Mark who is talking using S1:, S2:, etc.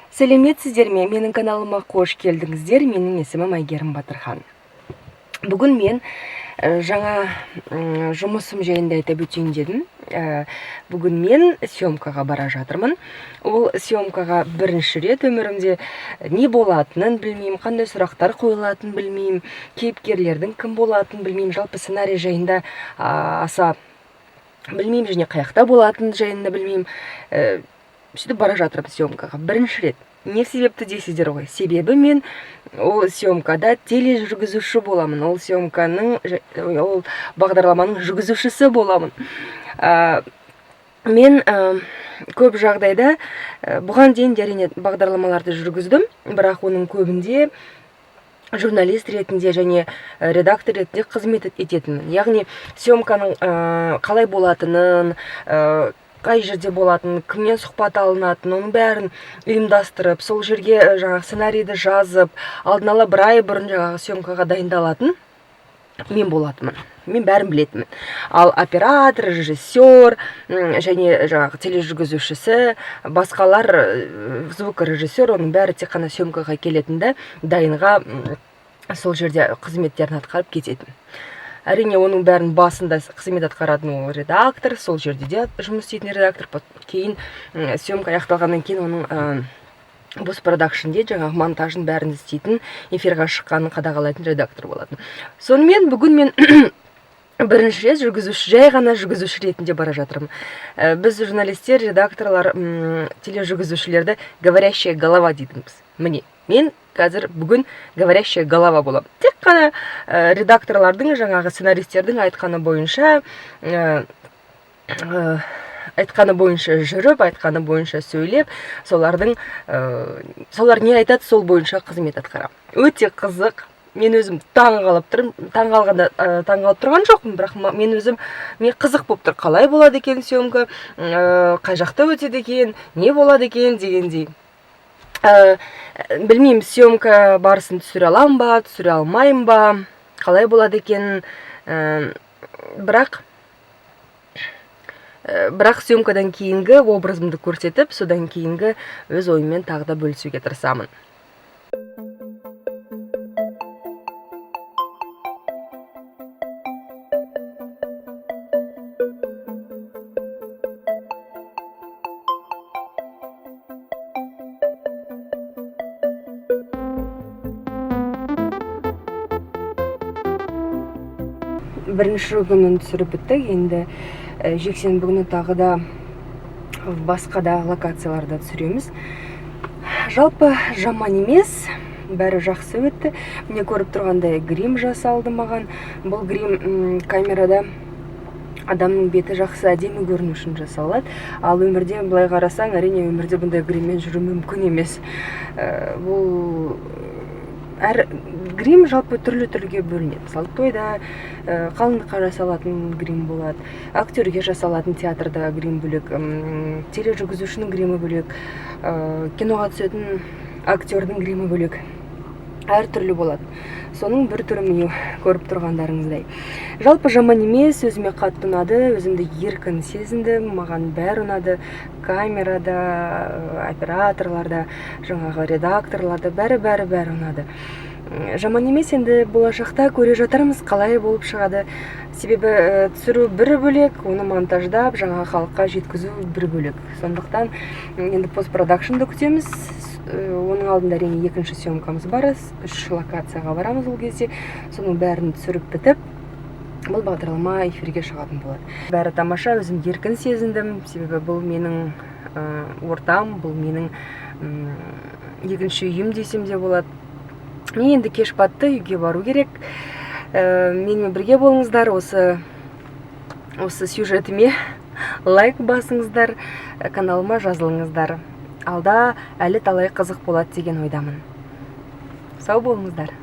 S1: Сәлеметсіздер ме? Менің каналыма қош келдіңіздер. Менің есімім Әйгерім Батырхан. Бүгін мен жаңа жұмысым жайында айтып өтейін дедім. Бүгін мен съемкаға бара жатырмын. Ол съемкаға бірінші рет өмірімде не болатынын білмеймін, қандай сұрақтар қойылатынын білмеймін, кейіпкерлердің кім болатынын білмеймін, жалпы сценарий жайында аса білмеймін және қаяқта болатынын жайында білмеймін. Сөйтіп бара жатырмын съемкаға бірінші рет. Не себепті дейсіздер ғой? Себебі мен ол съемкада тележүргізуші боламын. Ол съемканың, ол бағдарламаның жүргізушісі боламын. Мен көп жағдайда бұған дейін де әрине бағдарламаларды жүргіздім, бірақ оның көбінде журналист ретінде және редактор ретінде қызмет ететінмін. Яғни съемканың қалай болатынын, қай жерде болатынын, кімнен сұхбат алынатынын, оның бәрін ұйымдастырып, сол жерге жаңағы сценарийді жазып, алдын ала бір ай бұрын жаңағы съемкаға дайындалатын мен болатынмын. Мен бәрін білетінмін. Ал оператор, режиссер және жаңағы тележүргізушісі, басқалар, звукорежиссер, оның бәрі тек қана съемкаға келетін де, дайынға сол жерде қызметтерін атқарып кететін. Әрине, оның бәрін басында қызмет атқаратын ол редактор, сол жерде де жұмыс істейтін редактор. Кейін, съемка аяқталғаннан кейін оның постпродакшнде жаңағы монтажын бәрін істейтін, эфирға шыққанын қадағалайтын редактор болатын. Сонымен бүгін мен бірінші рет жүргізуші, жай ғана жүргізуші ретінде бара жатырмын. Біз журналистер, редакторлар, тележүргізушілерді говорящая голова дейтінбіз. Міне, мен қазір бүгін говорящая голова боламын. Тек қана редакторлардың, жаңағы сценаристердің айтқаны бойынша жүріп, айтқаны бойынша сөйлеп, солар не айтады, сол бойынша қызмет атқарамын. Өте қызық. Мен өзім таң қалып тұрмын. Таң қалғанда, таң қалып тұрған жоқпын, бірақ мен өзім, мен қызық болып тұр. Қалай болады екен съемка, қай жақта өтеді екен, не болады екен дегендей. Білмеймін, съемка барысын түсіре аламын ба, түсіре алмаймын ба, қалай болады екен, бірақ съемкадан кейінгі образымды көрсетіп, содан кейінгі өз ойыммен тағы да бөлісуге тырысамын. Бірінші күнін түсіріп біттік, енді жексенбі күні тағы да басқа да локацияларда түсіреміз. Жалпы жаман емес, бәрі жақсы өтті. Міне, көріп тұрғандай, грим жасалды маған. Бұл грим камерада адамның беті жақсы, әдемі көріну үшін жасалады. Ал өмірде былай қарасаң, әрине, өмірде бұндай гриммен жүру мүмкін емес. Бұл әр грим жалпы түрлі түрге бөлінеді. Мысалы, тойда қалыңдыққа жасалатын грим болады, актерге жасалатын театрда грим бөлек, тележүргізушінің гримі бөлек, киноға түсетін актердің гримі бөлек, әртүрлі болады. Соның бір түрі міне көріп тұрғандарыңыздай. Жалпы жаман емес, өзіме қатты ұнады, өзімді еркін сезіндім, маған бәрі ұнады. Камерада, операторларда, жаңағы редакторларда бәрі, бәрі, бәрі ұнады. Жаман емес, енді болашақта көре жатармыз, қалай болып шығады. Себебі түсіру бір бөлек, оны монтаждап, жаңа халыққа жеткізу бір бөлек. Сондықтан енді постпродакшнды күтеміз. Оның алдында әрине екінші съемкамыз бар, 3 локацияға барамыз ол кезде. Соның бәрін түсіріп бітіп, бұл бағдарлама эфирге шығатын болады. Бәрі тамаша, өзім еркін сезіндім, себебі бұл менің ортам, бұл менің екінші үйім десем де болады. Мен енді кеш батты, үйге бару керек. Менімен бірге болыңыздар, осы сюжетіме лайк басыңыздар, каналыма жазылыңыздар. Алда әлі талай қызық болады деген ойдамын. Сау болыңыздар.